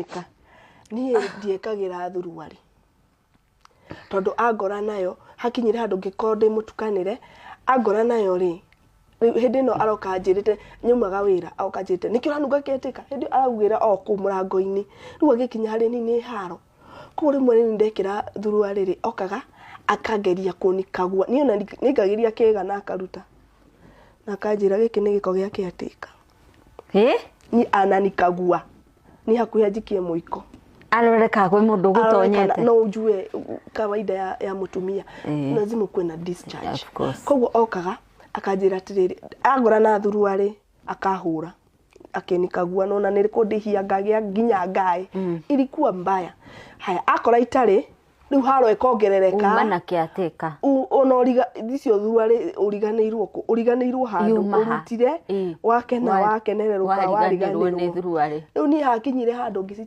Nĩka niĩ ndiĩkagĩra thuruarĩ tondũ angora nayo hakinyire handũ ngĩkorwo ndĩ mũtukanĩre. Angora nayo rĩ, rĩu hĩndĩ ĩno aroka anjĩrĩte nyaumaga wĩra, agoka anjĩrĩte, "Nĩkĩ ũranunga kĩatĩka?" Hĩndĩ ĩyo araugĩra o kũu mũrango-inĩ. Rĩu agĩkinya harĩ niĩ nĩ haro. Koguo rĩmwe rĩu ndekĩra thuruarĩ rĩ, okaga akangeria kũnikagua. Niĩ ona nĩaikagĩria kĩga na akaruta na akanjĩra, "Gĩkĩ nĩ gĩko gĩa kĩatĩka." Ĩ? Niĩ ananikagua niĩ hakuhĩ anjikie mũiko. Arore kana kwĩ mũndũ Arore kana ũgũtonyete. No ujue kawaida ya mũtumia lazima kuwe na discharge. Of course. Koguo okaga akanjĩra atĩrĩrĩ, agũra na thuruarĩ akahũra akĩnikagua nona nĩ kũndĩhia ngagĩa nginya ngaĩ. Ilikuwa mbaya. Haya, akora itarĩ, rĩu haro ĩkongerereka. Uma na kĩatĩka. Ona ũriga icio thuruarĩ ũriganĩirwo kũ ũriganĩirwo handũ Yuma ha? ũrutire. Wakena, wakenererũka. Wariganĩrwo nĩ wariganĩrwo thuruarĩ. Rĩu niĩ hakinyire handũ ngĩci